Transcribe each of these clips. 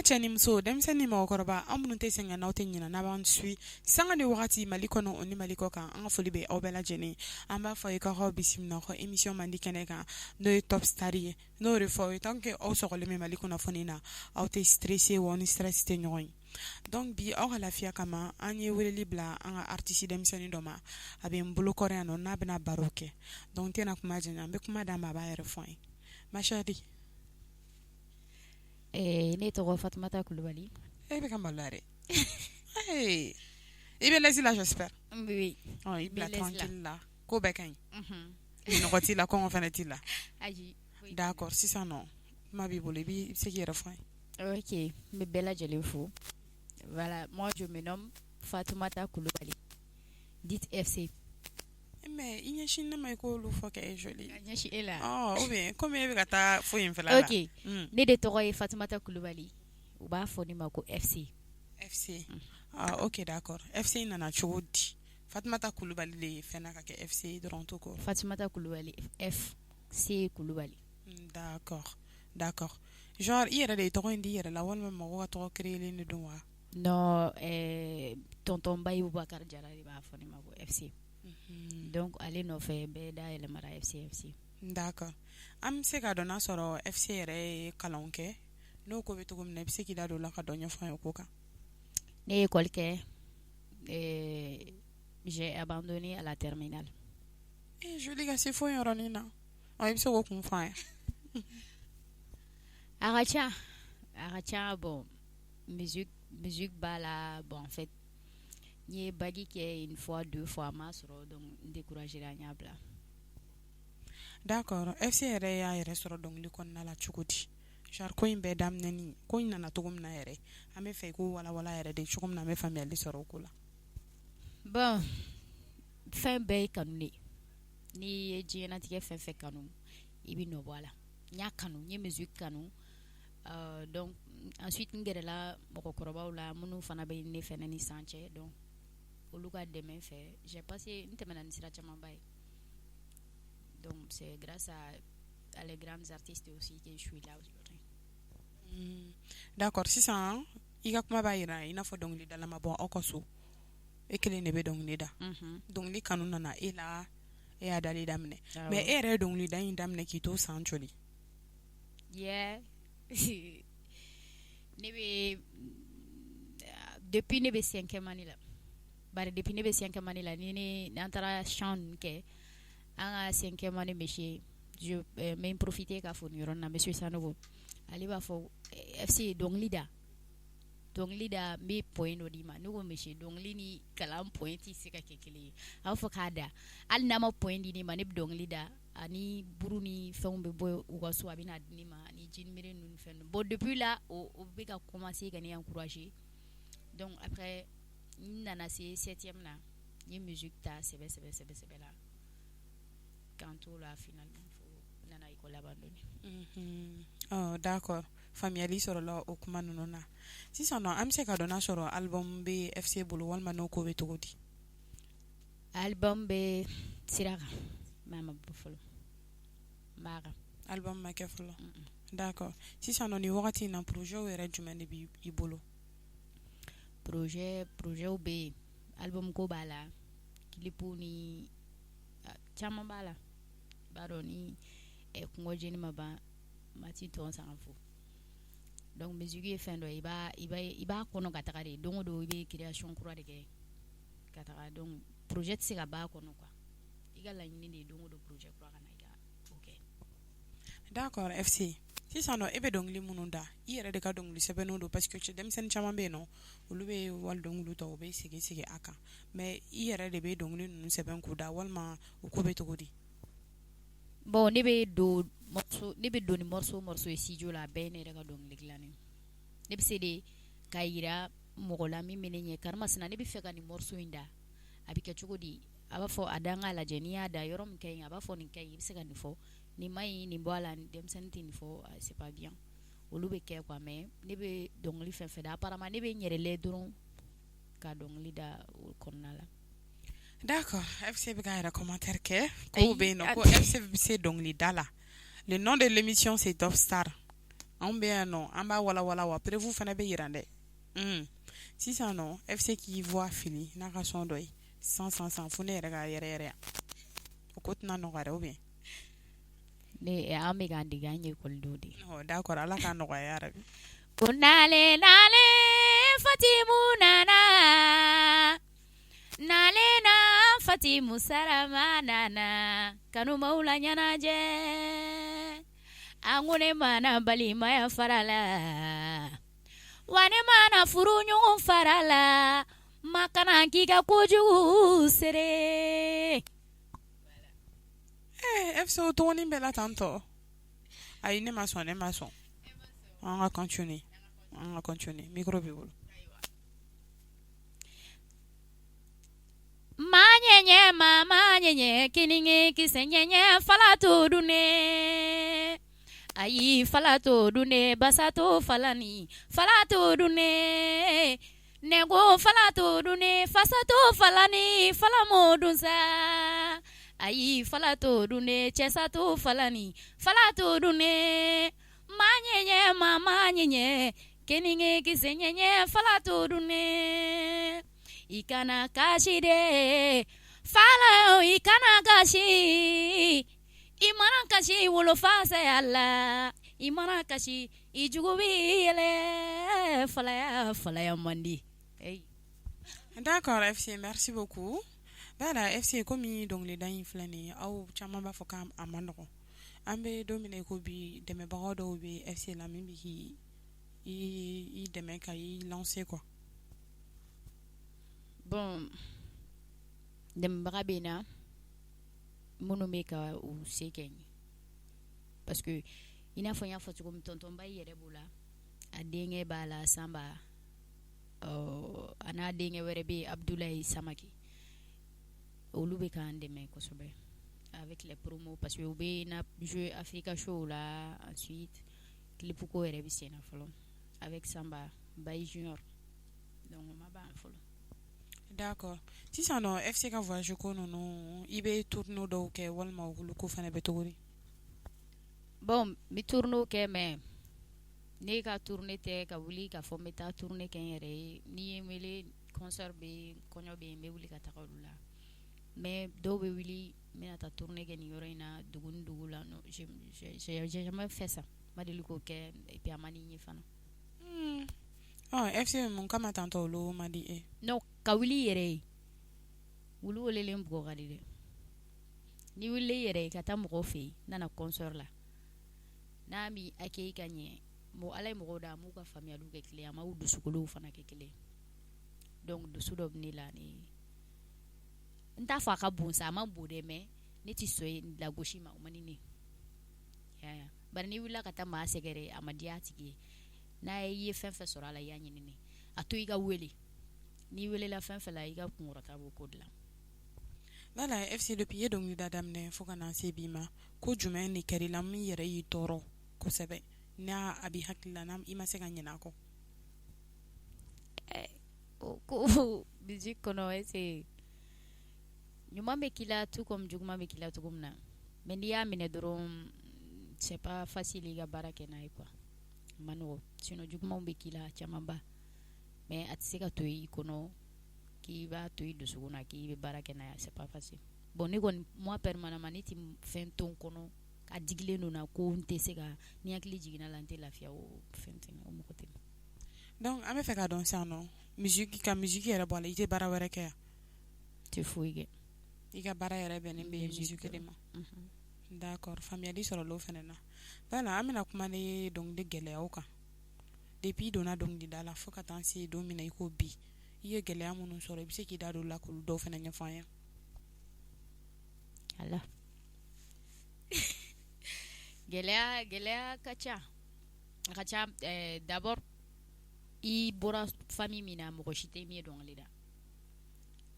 Cɛ ni muso, denmisɛnnin ni mɔgɔkɔrɔba, an minnu tɛ sɛgɛn, n'aw tɛ ɲinɛ, n'a b'an suit sanga ni wagati Mali kɔnɔ o ni Mali kɔ kan, an ka foli bɛ aw bɛɛ lajɛlen. An b'a fɔ aw ye k'aw bisimila aw ka émission mandi kɛnɛ kan, n'o ye Top Star ye. N'o de fɔ aw ye, tant que aw sɔgɔlen bɛ Mali kunnafoni na, aw tɛ stressé wa aw ni stress tɛ ɲɔgɔn ye. Donc bi, aw ka lafiya kama, an ye weleli bila an ka artiste denmisɛnnin dɔ ma. A bɛ n bolo kɔrɔ yan nɔ, n'a bɛna baro kɛ. Donc n tɛna kuma janya, n bɛ kuma d'a ma, a b'a yɛrɛ fɔ an ye. Ma chérie. Ne tɔgɔ Fatumata Kulubali. E bɛ ka maloya dɛ. I bɛ l'aise la, j'espère. Oui. I bila tranquille la, ko bɛɛ ka ɲi, nɔgɔ t'i la, kɔngɔ fana t'i la. Ayi. D'accord, sisan nɔ, kuma b'i bolo, i bɛ se k'i yɛrɛ fɔ an ye. Ok, n bɛ bɛɛ lajɛlen fo. Voilà, moi je me nomme Fatoumata Kulubali, dite FC. Mais i ɲɛsin ne ma, i k'olu fɔ kɛ, e jolie. A ɲɛsin e la. Ou bien komi e bɛ ka taa fo yen fɛla la. Ok, ne de tɔgɔ ye Fatumata Kulubali, u b'a fɔ ne ma ko FC. FC, ah ok, d'accord. FC nana cogo di? Fatumata Kulubali de ye fɛn na ka kɛ FC dɔrɔn tout court? Fatumata Kulubali, F C Kulubali. D'accord, genre i yɛrɛ de ye tɔgɔ in di i yɛrɛ la, walima mɔgɔw ka tɔgɔ créer de don wa? Non, tonton Bayi Bubakar Jara de b'a fɔ ne ma ko FC. Donc ale nɔfɛ, bɛɛ da yɛlɛmara FC FC. D'accord, an bɛ se k'a dɔn n'a sɔrɔ FC yɛrɛ ye kalan kɛ, n'o ko bɛ cogo min na, i bɛ se k'i da don o la ka dɔ ɲɛfɔ an ye o ko kan? Ne ye école kɛ, j'ai abandonné à la terminale. Eh jolie, ka se fo yɔrɔnin na, i bɛ se k'o kun fɔ an ye? A ka ca, a ka ca. Bon, musique b'a la. Bon, en fait, n ye bac kɛ une fois, deux fois, a ma sɔrɔ, donc n découragé ra, n y'a bila. D'accord. FC yɛrɛ y'a yɛrɛ sɔrɔ dɔnkili kɔnɔna la cogo di? Genre ko in bɛɛ daminɛni, ko in nana cogo min na yɛrɛ, an bɛ fɛ i k'o walawala yɛrɛ de cogo min na an bɛ faamuyali sɔrɔ o ko la. Bon, fɛn bɛɛ ye kanu de ye. N'i ye diɲɛlatigɛ fɛn fɛn kanu, i bɛ nɔ bɔ a la. N y'a kanu, n ye musique kanu, donc ensuite n gɛrɛla mɔgɔkɔrɔbaw la minnu fana bɛ ne fɛnɛ ni san cɛ. Donc olu ka dɛmɛ fɛ, j'ai passé, n tɛmɛna ni sira camanba ye. Donc c'est grâce à les grands artistes aussi que je suis là aujourd'hui. D'accord, sisan i ka kuma b'a jira i n'a fɔ dɔnkilidala ma bɔ aw ka so, e kelen de bɛ dɔnkili da. Dɔnkili kanu nana e la, e y'a dali daminɛ, mais e yɛrɛ ye dɔnkilida in daminɛ k'i to san joli? Yeah. Ne bɛ depuis ne bɛ cinquième année la, bari depuis ne bɛ cinquième année la, ni ne n'an taara chant ninnu kɛ, an ka cinquième année monsieur, je n bɛ n profiter k'a fɔ nin yɔrɔ in na, monsieur Sanogo, ale b'a fɔ: "FC, dɔnkili da, dɔnkili da, n bɛ point dɔ d'i ma." Ne ko: "Monsieur, dɔnkili ni kalan point tɛ se ka kɛ kelen ye." A b'a fɔ k'a da, hali n'a ma point di ne ma, ne bɛ dɔnkili da, ani buru ni fɛnw bɛ bɔ u ka so, a bɛ n'a di ne ma, ani jinimere ninnu ni fɛn ninnu. Bon, depuis là, o bɛ ka commencer ka ne encourager. Donc après, n nana se septième na, n ye musique ta sɛbɛ sɛbɛ sɛbɛ sɛbɛ la, k'an t'o la, finalement fo n nana école abandonner. Oh d'accord, faamuyali sɔrɔla o kuma ninnu na. Sisan nɔ, an bɛ se ka dɔn n'a sɔrɔ album bɛ FC bolo, walima n'o ko bɛ cogo di? Album bɛ sira kan, mais a ma bɔ fɔlɔ, n b'a kan. Album ma kɛ fɔlɔ, d'accord. Sisan nɔ, nin wagati in na, projet yɛrɛ jumɛn de b'i bolo? Projet bɛ yen, album ko b'a la, clip ni caman b'a la. I b'a dɔn ni kungo jeni ma ban, ma ti tɔn san fo. Donc musique ye fɛn dɔ ye, i b'a kɔnɔ ka taga de. Don o don, i bɛ création kura de kɛ ka taga. Donc projet tɛ se ka ban a kɔnɔ quoi. I ka laɲini de ye don o don projet kura ka na, i ka o kɛ. D'accord. FC, sisan nɔ, e bɛ dɔnkili minnu da, i yɛrɛ de ka dɔnkili sɛbɛnnenw don? Parce que denmisɛnnin caman bɛ yen nɔ, olu bɛ wali dɔnkiliw ta, u bɛ segin segin a kan, mais i yɛrɛ de bɛ dɔnkili ninnu sɛbɛn k'u da, walima o ko bɛ cogo di? Bon, ne bɛ don morceau, ne bɛ don ni morceau morceau ye studio la, a bɛɛ ye ne yɛrɛ ka dɔnkili dilannen. Ne bɛ se de k'a yira mɔgɔ la min bɛ ne ɲɛ: "Karimasina, ne bɛ fɛ ka nin morceau in da, a bɛ kɛ cogo di?" A b'a fɔ: "A da, n k'a lajɛ." N'i y'a da, yɔrɔ min ka ɲi, a b'a fɔ: "Nin ka ɲi, i bɛ se ka nin fɔ, nin ma ɲi, nin bɔ a la, denmisɛnnin tɛ nin fɔ, c'est pas bien." Olu bɛ kɛ quoi. Mais ne bɛ dɔnkili fɛn fɛn da, apparemment ne bɛ n yɛrɛ lɛ dɔrɔn ka dɔnkili da o kɔnɔna la. D'accord, FC bɛ k'a yɛrɛ commentaire kɛ kow bɛ yen nɔ ko FC bɛ se dɔnkilida la. Le nom de l'émission, c'est Top Star. Anw bɛ yan nɔ, an b'a walawala wa preuve fana bɛ yira dɛ. Sisan nɔ, FC k'i voix fili n'a ka son dɔ ye san san san fo ne yɛrɛ k'a yɛrɛ yɛrɛ yan. O ko tɛna nɔgɔya dɛ, ou bien? Ne an bɛ k'an dege, an ye ekɔlidenw de ye. Ɔ d'accord, Ala k'a nɔgɔya yarabi. Ko nale nale Fatimu nana, nale na Fatimu Sarama nana, kanubaw la ɲɛnajɛ. An ko ne mana balimaya fara la, wa ne mana furu ɲɔgɔn fara la, ma kana k'i ka kojugu seere. FC o tɔgɔnin bɛɛ la tan tɔ. Ayi, ne ma sɔn, ne ma sɔn. An ka continuer, an ka continuer, micro b'i bolo. Maa ɲɛɲɛ maa maa ɲɛɲɛ keninge kisɛ ɲɛɲɛ fala to dunne. Ayi fala to dunne basa to falani fala to dunne. Ne ko fala to dunne fasa to falani fala mo dun sa. Ayi fala to dunne cɛsa to falani fala to dunne. Maa ɲɛɲɛ maa maa ɲɛɲɛ keninge kisɛ ɲɛɲɛ fala to dunne. I kana kasi de fala, i kana kasi. I mana kasi wolofa saya la, i mana kasi i jugu b'i yɛlɛ. Falaya falaya man di. D'accord FC, merci beaucoup. Voilà FC, komi dɔnkilida in filɛ nin ye, aw caman b'a fɔ k'a ma nɔgɔn. An bɛ don min na i ko bi, dɛmɛbagaw dɔw bɛ FC la min bɛ k'i i dɛmɛ ka i lancer quoi. Bon, dɛmɛbaga bɛ n na minnu bɛ ka u se kɛ n ye, parce que i n'a fɔ n y'a fɔ cogo min, tonton Bayi yɛrɛ b'o la, a denkɛ b'a la Sanba, a n'a denkɛ wɛrɛ bɛ yen Abudulayi Samake, olu bɛ k'an dɛmɛ kosɛbɛ avec les promos, parce que u bɛ na jouer Africa Show la, ensuite clip ko yɛrɛ bɛ sen na fɔlɔ avec Samba Bayi Junior, donc o ma ban fɔlɔ. D'accord, sisan nɔ FC ka voyage ko ninnu, i bɛ tournée dɔw kɛ walima olu ko fana bɛ cogo di? Bon, n bɛ tournée kɛ, mais ne ka tournée tɛ ka wuli k'a fɔ n bɛ taa tournée kɛ n yɛrɛ ye. N'i ye n wele, concert bɛ yen, kɔɲɔ bɛ yen, n bɛ wuli ka taga olu la, mais dɔw bɛ wuli n bɛna taa tournée kɛ nin yɔrɔ in na, dugu ni dugu la, non, j'ai jamais fait ça, n ma deli k'o kɛ, et puis a man di n ye fana. Ɔ FC, mun kama tantɔ olu man di e? Non, ka wuli i yɛrɛ ye, wulu welelen bugɔ ka di dɛ. N'i wulila i yɛrɛ ye ka taa mɔgɔw fɛ yen, nana concert la, n'a m'i accueilli ka ɲɛ, mɔgɔ Ala ye mɔgɔw da, a m'u ka faamuyaliw kɛ kelen ye, a m'u dusukolow fana kɛ kelen ye, donc dusu dɔ bɛ ne la, ni n t'a fɔ a ka bon sa, a ma bon dɛ, mais ne tɛ sɔn lagosi ma, o man di ne ye. Bari n'i wulila ka taa maa sɛgɛrɛ, a ma diya a tigi ye, n'a ye fɛn fɛn sɔrɔ a la, i y'a ɲini ne a to i ka wele, n'i welela fɛn fɛn la, i ka kunkɔrɔta b'o ko dilan. Voilà FC, depuis i ye dɔnkilida daminɛ fo ka na se bi ma, ko jumɛn de kɛra i la min yɛrɛ y'i tɔɔrɔ kosɛbɛ, n'a a b'i hakili la, n'a i ma se ka ɲinɛ a kɔ? O ko musique kɔnɔ, est-ce ɲuman bɛ k'i la tout comme juguman bɛ k'i la cogo min na, mais n'i y'a minɛ dɔrɔn, c'est pas facile i ka baara kɛ n'a ye quoi, a ma nɔgɔn, sinon jugumanw bɛ k'i la camanba, mais a tɛ se ka to i kɔnɔ k'i b'a to i dusukun na k'i bɛ baara kɛ n'a ye, c'est pas facile. Bon, ne kɔni, moi permanemment, ne tɛ fɛn to n kɔnɔ a digilen don na ko n tɛ se ka, ni hakili jiginna la, n tɛ lafiya, o fɛn tɛ, o mɔgɔ tɛ. Donc an bɛ fɛ k'a dɔn sisan nɔ, musique, ka musique yɛrɛ bɔ a la, i tɛ baara wɛrɛ kɛ yan? Tɛ foyi kɛ. I ka baara yɛrɛ bɛnnen bɛ musique de ma. D'accord, faamuyali sɔrɔla o fana na. Voilà, an bɛna kuma ni dɔnkili gɛlɛyaw kan. Depuis i donna dɔnkilida la fo ka taa se don min na i ko bi, i ye gɛlɛya minnu sɔrɔ, i bɛ se k'i da don o la k'olu dɔw fana ɲɛfɔ an ye? Ala, gɛlɛya, gɛlɛya ka ca, a ka ca. D'abord, i bɔra famille min na, mɔgɔ si tɛ min ye dɔnkili da,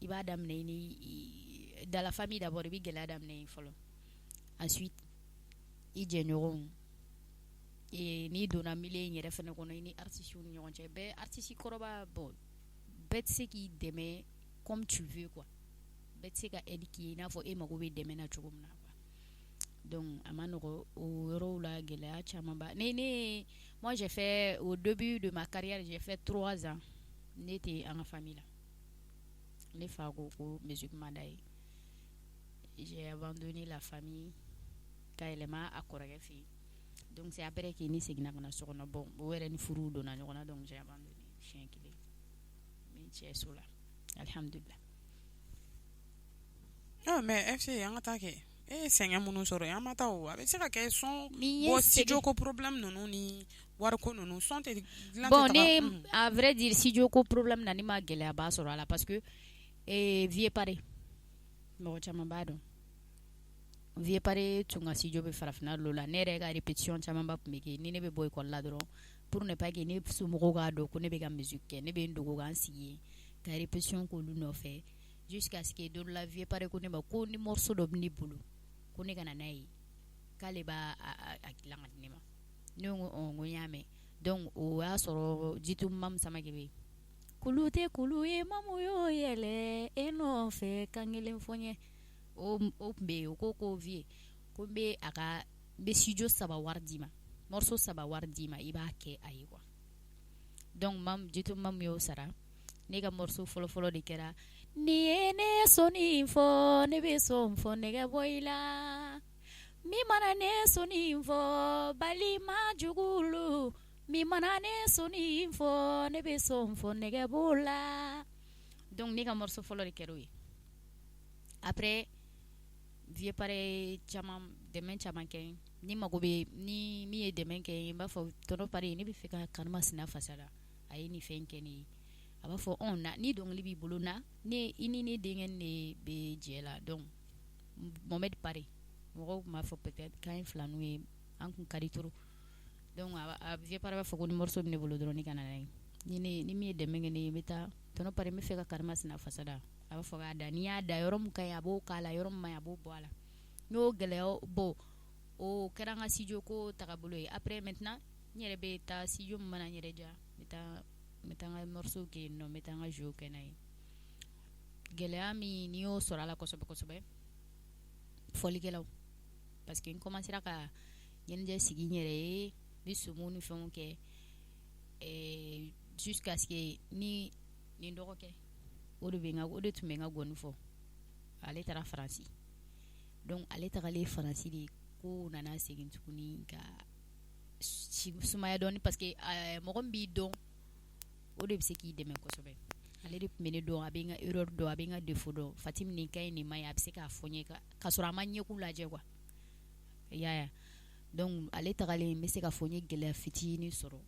i b'a daminɛ i ni dans la famille d'abord, i bɛ gɛlɛya daminɛ yen fɔlɔ, ensuite i jɛɲɔgɔnw, n'i donna milieu in yɛrɛ fɛnɛ kɔnɔ, i ni artistes ni ɲɔgɔn cɛ, bɛɛ artiste kɔrɔba, bon, bɛɛ tɛ se k'i dɛmɛ comme tu veux quoi, bɛɛ tɛ se ka aide k'i ye i n'a fɔ e mago bɛ dɛmɛ na cogo min na quoi. Donc a ma nɔgɔ o yɔrɔw la, gɛlɛya camanba. Ne moi, j'ai fait, au début de ma carrière, j'ai fait 3 ans ne tɛ an ka famille la. Ne fa ko ko musique man d'a ye. J'ai abandonné la famille ka yɛlɛma a kɔrɔkɛ fɛ yen. Donc c'est après que ne seginna ka na so kɔnɔ. Bon, o yɛrɛ ni furu donna ɲɔgɔn na, donc j'ai abandonné siɲɛ kelen. N bɛ n cɛ so la, alhamdulillah. Ah, mais FC, an ka taa kɛ, e ye sɛgɛn minnu sɔrɔ yen, an ma taa o, a bɛ se ka kɛ son bɔ studio ko problème ninnu ni wariko ninnu, son tɛ dilan. Bon, ne, à vrai dire, studio ko problème na, ne ma gɛlɛyaba sɔrɔ a la parce que Vieux Paré, mɔgɔ caman b'a dɔn, Vieux Paré tun ka studio bɛ Farafinna lo la. Ne yɛrɛ ka répétition camanba tun bɛ kɛ ni ne bɛ bɔ école la dɔrɔn, pour ne pas que ne somɔgɔw k'a dɔn ko ne bɛ ka musique kɛ, ne bɛ n dogo ka n sigi yen ka répétition k'olu nɔfɛ, jusqu'à ce que don dɔ la, Vieux Paré ko ne ma ko ni morceau dɔ bɛ ne bolo, ko ne ka na n'a ye, k'ale b'a a dilan ka di ne ma. Ne ko ɔ, n ko n y'a mɛn. Donc o y'a sɔrɔ Jitu Mamu Samake bɛ yen. Kulu tɛ kulu ye, mamu y'o yɛlɛ e nɔfɛ kan kelen fɔ n ye. O tun bɛ yen. O ko ko Vieux, ko n bɛ a ka, n bɛ studio saba wari d'i ma, morceau saba wari d'i ma, i b'a kɛ a ye quoi. Donc Mamu, Jitu Mamu y'o sara. Ne ka morceau fɔlɔ-fɔlɔ de kɛra ni ye ne sɔnni fɔ, ne bɛ sɔn fɔ nɛgɛ bɔ i la, min mana ne sɔnni fɔ, balima jugulu, min mana ne sɔnni fɔ, ne bɛ sɔn fɔ nɛgɛ b'o la. Donc ne ka morceau fɔlɔ de kɛra o ye. Après, Vieux Paré caman dɛmɛ caman kɛ. Ni mago bɛ ni min ye dɛmɛ kɛ, n b'a fɔ tonton Paré, ne bɛ fɛ ka Karimasina fasada, a ye nin fɛn kɛ ne ye. A b'a fɔ ɔn na, ni dɔnkili b'i bolo na, ne i ni ne denkɛ de bɛ jɛ la. Donc Mohamed Paré, mɔgɔw tun b'a fɔ peut-être k'an ye filaninw ye, an kun ka di trop. Donc a Vieux Paré b'a fɔ ko ni morceau bɛ ne bolo dɔrɔn, ne ka na n'a ye. Ni ne ni min ye dɛmɛ kɛ ne ye, n bɛ taa tonton Paré, n bɛ fɛ ka Karimasina fasada. A b'a fɔ k'a da, n'i y'a da, yɔrɔ min ka ɲi, a b'o k'a la, yɔrɔ min man ɲi, a b'o bɔ a la. N y'o gɛlɛya. Bon, o kɛra n ka studio ko tagabolo ye. Après, maintenant, n yɛrɛ bɛ taa studio min mana n yɛrɛ diya, n bɛ taa n ka morceau kɛ yen nɔ, n bɛ taa n ka jeu kɛ n'a ye. Gɛlɛya min n'i y'o sɔrɔ a la kosɛbɛ kosɛbɛ, fɔlikɛlaw, parce que n commencera ka ɲɛnajɛ sigi n yɛrɛ ye, n bɛ somo ni fɛnw kɛ jusqu'à ce que ni nin dɔgɔkɛ, o de bɛ n ka, o de tun bɛ n ka gɔni fɔ, ale taara Faransi. Donc ale tagalen Faransi de, ko nana segin tuguni ka sumaya dɔɔni, parce que mɔgɔ min b'i dɔn, o de bɛ se k'i dɛmɛ kosɛbɛ. Ale de tun bɛ ne dɔn, a bɛ n ka erreur dɔn, a bɛ n ka défaut dɔn. Fatim, nin ka ɲi, nin ma ɲi, a bɛ se k'a fɔ n ye ka sɔrɔ a ma ɲɛkun lajɛ quoi, i y'a ye. Donc ale tagalen, n bɛ se k'a fɔ n ye gɛlɛya fitinin sɔrɔ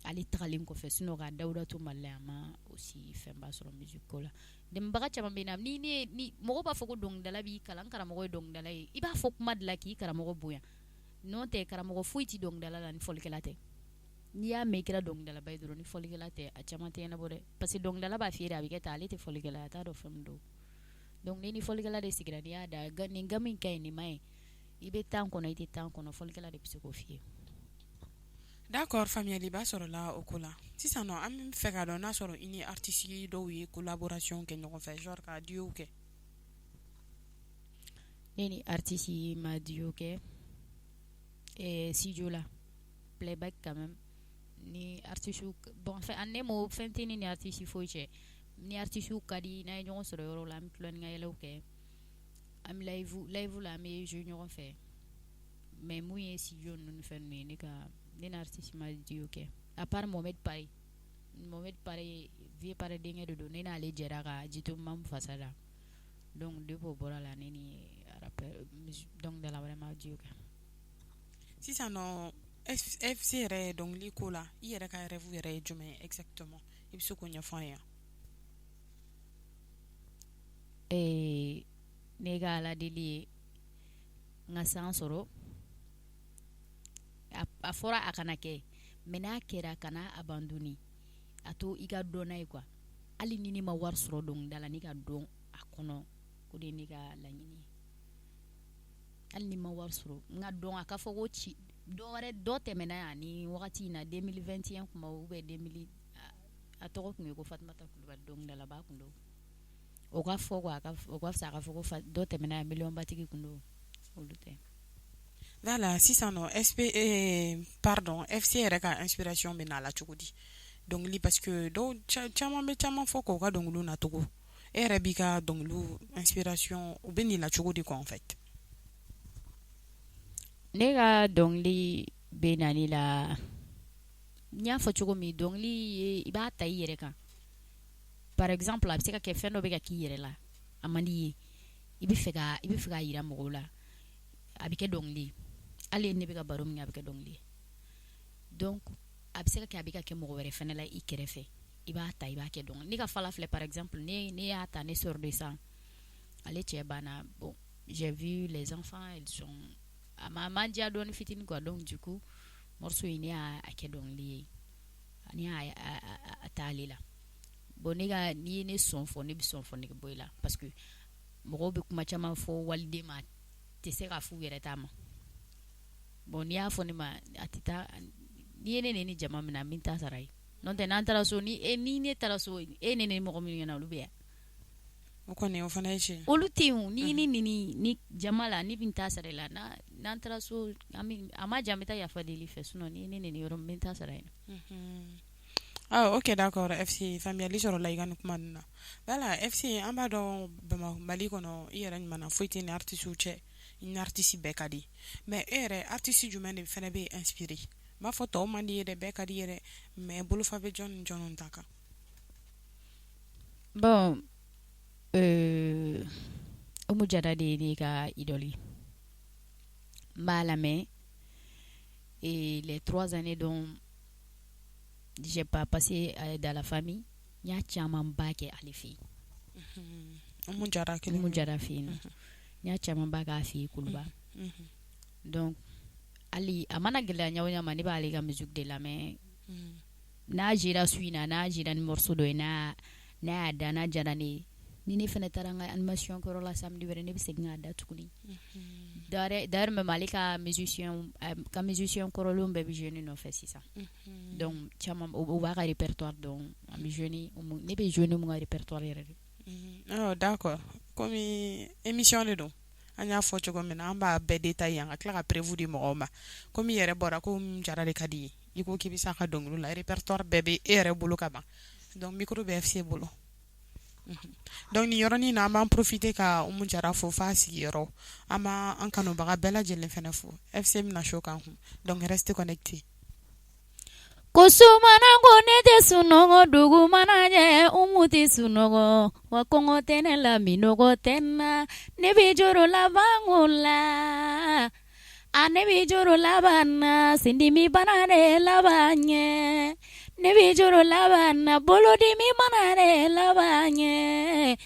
ale tagalen kɔfɛ. Sinon ka Dawuda to Mali la yan, a ma aussi fɛnba sɔrɔ musique ko la. Dɛmɛbaga caman bɛ na ni ne ni mɔgɔ b'a fɔ ko dɔnkilidala b'i kalan, karamɔgɔ ye dɔnkilidala ye, i b'a fɔ kuma de la k'i karamɔgɔ bonya. N'o tɛ, karamɔgɔ foyi tɛ dɔnkilidala la ni fɔlikɛla tɛ. N'i y'a mɛn i kɛra dɔnkilidalaba ye dɔrɔn, ni fɔlikɛla tɛ, a caman tɛ ɲɛnabɔ dɛ, parce que dɔnkilidala b'a f'i ye de a bɛ kɛ tan, ale tɛ fɔlikɛla ye, a t'a dɔn fɛn min don. Donc ni fɔlikɛla de sigira, n'i y'a da, nin gamme in ka ɲi, nin ma ɲi, i bɛ temps kɔnɔ, i tɛ temps kɔnɔ, fɔlikɛla de bɛ se k'o f'i ye. D'accord, faamuyaliba sɔrɔla o ko la. Sisan nɔ, an bɛ fɛ k'a dɔn n'a sɔrɔ i ni artiste dɔw ye collaboration kɛ ɲɔgɔn fɛ, genre ka duo kɛ. Ne ni artiste ma duo kɛ studio la, playback quand même ni artiste. Bon, enfin, ne m'o fɛn tɛ ne ni artiste foyi cɛ. Ni artiste ka di, n'an ye ɲɔgɔn sɔrɔ yɔrɔ la, an bɛ tulon ni ka yɛlɛw kɛ, an bɛ live la, an bɛ jouer ɲɔgɔn fɛ. Mais mun ye studio ninnu ni fɛn ninnu ye, ne ka, ne ni artiste ma duo kɛ, à part Mohamed Paré. Mohamed Paré, Vieux Paré denkɛ de don, ne n'ale jɛra ka Jito Mamu fasa da. Donc depuis o bɔra la, ne ni rappeur, dɔnkilidala wɛrɛ ma duo kɛ. Sisan nɔ, FC yɛrɛ, dɔnkili ko la, i yɛrɛ ka rêve yɛrɛ ye jumɛn ye exactement? I bɛ se k'o ɲɛfɔ an ye? Ne ka Ala deli ye n ka san sɔrɔ. A fɔra a kana kɛ, mais n'a kɛra, kana abandonner, a to i ka dɔn n'a ye quoi. Hali ni ne ma wari sɔrɔ dɔnkilida la, ne ka dɔn a kɔnɔ, o de ye ne ka laɲini ye. Hali ni ma wari sɔrɔ, n ka dɔn, a ka fɔ ko ci dɔ wɛrɛ dɔ tɛmɛna yan ni wagati in na, 2021 kuma ou bien 2000, a tɔgɔ tun ye ko Fatumata Kulubali, dɔnkilidalaba tun don. O ka fɔ quoi, o ka fisa a ka fɔ ko dɔ tɛmɛna yan, miliyɔnbatigi tun don, olu tɛ. Voilà, sisan nɔ, SP, pardon, FC yɛrɛ ka inspiration bɛ na la cogo di dɔnkili? Parce que dɔw caman bɛ caman fɔ k'u ka dɔnkiliw nacogo. E yɛrɛ b'i ka dɔnkiliw inspiration, u bɛ nin la cogo di quoi, en fait? Ne ka dɔnkili bɛ na ne la, n y'a fɔ cogo min, dɔnkili ye, i b'a ta i yɛrɛ kan. Par exemple, a bɛ se ka kɛ fɛn dɔ bɛ ka k'i yɛrɛ la, a man di i ye, i bɛ fɛ k'a yira mɔgɔw la, a bɛ kɛ dɔnkili ye. Hali ne bɛ ka baro min kɛ, a bɛ kɛ dɔnkili ye. Donc a bɛ se ka kɛ a bɛ ka kɛ mɔgɔ wɛrɛ fɛnɛ la i kɛrɛfɛ, i b'a ta, i b'a kɛ dɔnkili. Ne ka fala filɛ, par exemple, ne y'a ta, ne sœur de sang, ale cɛ banna. Bon, j'ai vu les enfants, ils sont, a ma man diya dɔɔni fitinin quoi. Donc du coup, morceau in, ne y'a kɛ dɔnkili ye, ne y'a a ta ale la. Bon, ne ka, n'i ye ne sɔn fɔ, ne bɛ sɔn fɔ nege bɔ i la, parce que mɔgɔw bɛ kuma caman fɔ waliden ma, tɛ se k'a f'u yɛrɛ ta ma. Bon, n'i y'a fɔ ne ma, a tɛ taa. N'i ye ne ni jama min na, n bɛ taa sara ye. N'o tɛ, n'an taara so, ni e ni ne taara so, e ne ni mɔgɔ min ɲɛna, olu bɛ yan. O kɔni, o fana ye tiɲɛ. Olu tɛ yen o. Ni ne ni jama la, ne bɛ n ta sara i la. N'an taara so, an bɛ a ma jan, n bɛ taa yafa deli fɛ. Sinon ni ne ni yɔrɔ min, n bɛ taa sara yen. Ah, ok, d'accord, FC, faamuyali sɔrɔla i ka nin kuma ninnu na. Voilà, FC, an b'a dɔn Bamakɔ, Mali kɔnɔ, i yɛrɛ ɲuman na, foyi tɛ ni artiste cɛ, i ni artiste bɛɛ ka di. Mais e yɛrɛ, artiste jumɛn de fana bɛ inspiré? N b'a fɔ tɔw man di ye dɛ, bɛɛ ka di ye dɛ, mais bolofa bɛ jɔn ni jɔnw ta kan? Bon, Umu Jara de ye ne ka idole ye. N b'a lamɛn et les 3 années dont j'ai pas passé dans la famille, n y'a camanba kɛ ale fɛ yen. Umu Jara kelen? Umu Jara fɛ yen nɔ, n y'a camanba k'a fɛ yen Kuluba. Donc hali a mana gɛlɛya ɲɛ o ɲɛ ma, ne b'ale ka musique de lamɛn. N'a jera su in na, n'a jera ni morceau dɔ ye, n'a y'a da, n'a diyara ne ye, ni ne fana taara n ka animation kɛyɔrɔ la samedi wɛrɛ, ne bɛ segin k'a da tuguni. D'ailleurs même, ale ka musicien kɔrɔlenw bɛɛ bɛ jouer ne nɔfɛ sisan. Donc caman u b'a ka répertoire dɔn, an bɛ jouer ni, ne bɛ jouer ni mun ka répertoire yɛrɛ de. Oh, d'accord. Komi émission de don, an y'a fɔ cogo min na, an b'a bɛɛ détaillé yan ka tila ka preuve di mɔgɔw ma. Komi i yɛrɛ bɔra ko Jara de ka di ye, i ko k'i bɛ s'a ka dɔnkili la, répertoire bɛɛ bɛ e yɛrɛ bolo ka ban. Donc micro bɛ FC bolo. Donc nin yɔrɔnin na, an b'an profiter ka Umu Jara fo f'a sigiyɔrɔ. An b'an kanubaga bɛɛ lajɛlen fɛnɛ fo. FC bɛna show k'an kun, donc restez connectés. Ko sumana ko ne tɛ sunɔgɔ, dugu mana jɛ, Umu tɛ sunɔgɔ wa, kɔngɔ tɛ ne la, minɔgɔ tɛ n na, ne bɛ jɔrɔ labanko la, a ne bɛ jɔrɔ laban na, sindimi bana de laban ɲɛ, ne bɛ jɔrɔ laban na, bolodimi bana de laban ɲɛ,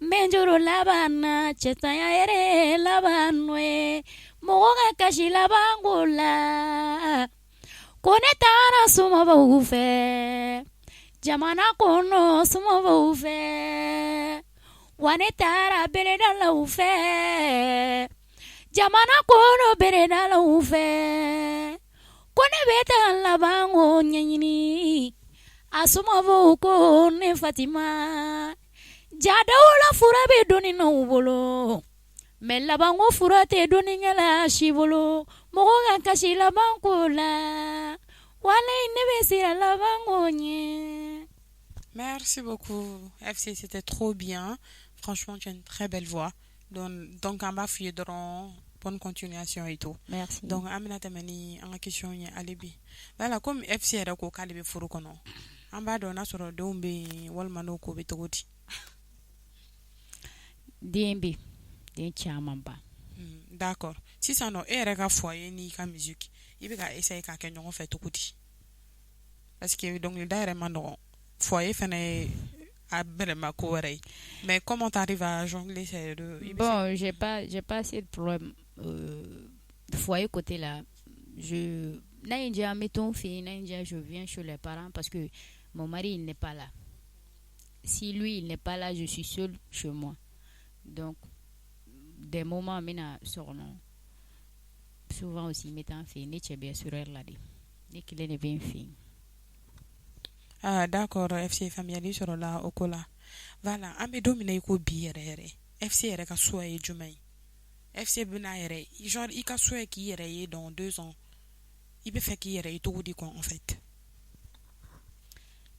n bɛ jɔrɔ laban na, cɛtanya yɛrɛ laban nɔ ye, mɔgɔ ka kasi labanko la. Ko ne taara somabaw fɛ jamana kɔnɔ, somabaw fɛ wa, ne taara beredalaw fɛ jamana kɔnɔ, beredalaw fɛ. Ko ne bɛ taa labanko ɲɛɲini, a somabaw ko ne Fatima, jadaw la fura bɛ dɔnniinaw bolo, mais labanko fura tɛ dɔnnikɛla si bolo, mɔgɔ ka kasi labanko la, walayi ne bɛ siran labanko ɲɛ. Merci beaucoup, FC, c'était trop bien. Franchement, tu as une très belle voix. Donc an b'a f'i ye dɔrɔn bonne continuation et tout. Merci. Donc an bɛna tɛmɛ ni an ka question ye hali bi. Voilà, comme FC yɛrɛ ko k'ale bɛ furu kɔnɔ, an b'a dɔn n'a sɔrɔ denw bɛ yen walima n'o ko bɛ cogo di? Den bɛ, den camanba. D'accord. Sisan nɔ, e yɛrɛ ka foyer n'i ka musique, i bɛ ka essayer k'a kɛ ɲɔgɔn fɛ cogo di? Parce que dɔnkilida yɛrɛ ma nɔgɔn, foyer fɛnɛ ye a bɛrɛma ko wɛrɛ ye. Mais comment tu arrives à jongler ces deux? Bon, j'ai pas assez de problème foyer côté là. Je n'a ye n diya, n bɛ to n fɛ yen, n'a ye n diya, je viens chez les parents, parce que mon mari, il n'est pas là. Si lui, il n'est pas là, je suis seule chez moi. Donc des moments, n bɛna so kɔnɔ, souvent aussi n bɛ taa n fɛ yen. Ne cɛ bɛ assureur la de, ne kelen de bɛ n fɛ yen. Ah, d'accord, FC, faamuyali sɔrɔla o ko la. Voilà, an bɛ don min na i ko bi yɛrɛ yɛrɛ, FC yɛrɛ ka choix ye jumɛn ye? FC bɛna yɛrɛ, genre i ka souhait k'i yɛrɛ ye dans 2 ans, i bɛ fɛ k'i yɛrɛ ye cogo di quoi, en fait?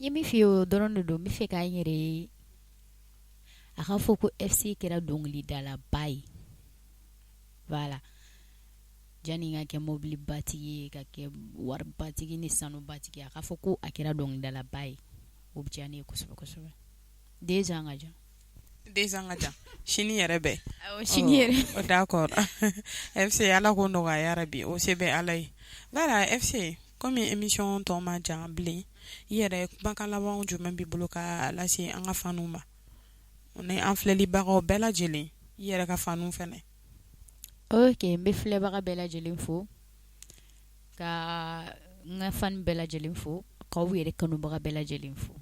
N ye min f'i ye, o dɔrɔn de don. N bɛ fɛ k'an yɛrɛ ye, a ka fɔ ko FC kɛra dɔnkilidalaba ye. Voilà, janni ka kɛ mobilibatigi ye, ka kɛ waribatigi ni sanubatigi, a ka fɔ ko a kɛra dɔnkilidalaba ye, o bɛ diya ne ye kosɛbɛ kosɛbɛ. 2 ans ka jan. 2 ans ka jan, sini yɛrɛ bɛɛ. Awɔ, sini yɛrɛ. Oh, d'accord FC, Ala k'o nɔgɔya yarabi, o se bɛ Ala ye. Voilà FC, komi émission tɔ ma jan bilen, i yɛrɛ kumakan laban jumɛn b'i bolo ka lase an ka faniw ma ni an filɛlibagaw bɛɛ lajɛlen, i yɛrɛ ka faniw fɛnɛ? Ok, n bɛ filɛbaga bɛɛ lajɛlen fo, ka n ka fan bɛɛ lajɛlen fo, k'aw yɛrɛ kanubaga bɛɛ lajɛlen fo,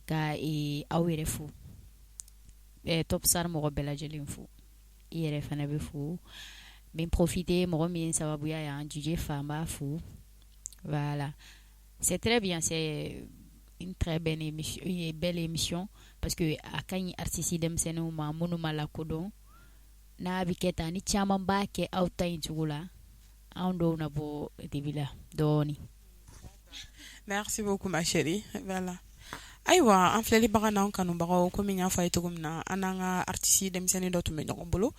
ka aw yɛrɛ fo, Top Star mɔgɔ bɛɛ lajɛlen fo, i yɛrɛ fana bɛ fo. N bɛ profiter, mɔgɔ min ye sababuya yan, DJ Fa, n b'a fo. Voilà, c'est très bien, c'est une très belle émission, une belle émission, parce que a ka ɲi artiste denmisɛnninw ma minnu ma lakodɔn. N'a bɛ kɛ tan, ni caman b'a kɛ aw ta in cogo la, anw dɔw na bɔ dibi la dɔɔni. Merci beaucoup ma chérie. Voilà, ayiwa, an filɛlibaga n'an kanubagaw, komi n y'a fɔ a ye cogo min na, an n'an ka artiste denmisɛnnin dɔ tun bɛ ɲɔgɔn bolo,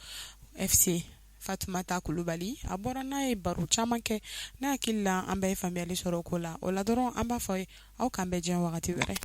FC Fatumata Kulubali. A bɔra n'a ye baro caman kɛ, ne hakili la an bɛɛ ye faamuyali sɔrɔ o ko la. O la dɔrɔn, an b'a fɔ ye aw k'an bɛn diɲɛ wagati wɛrɛ.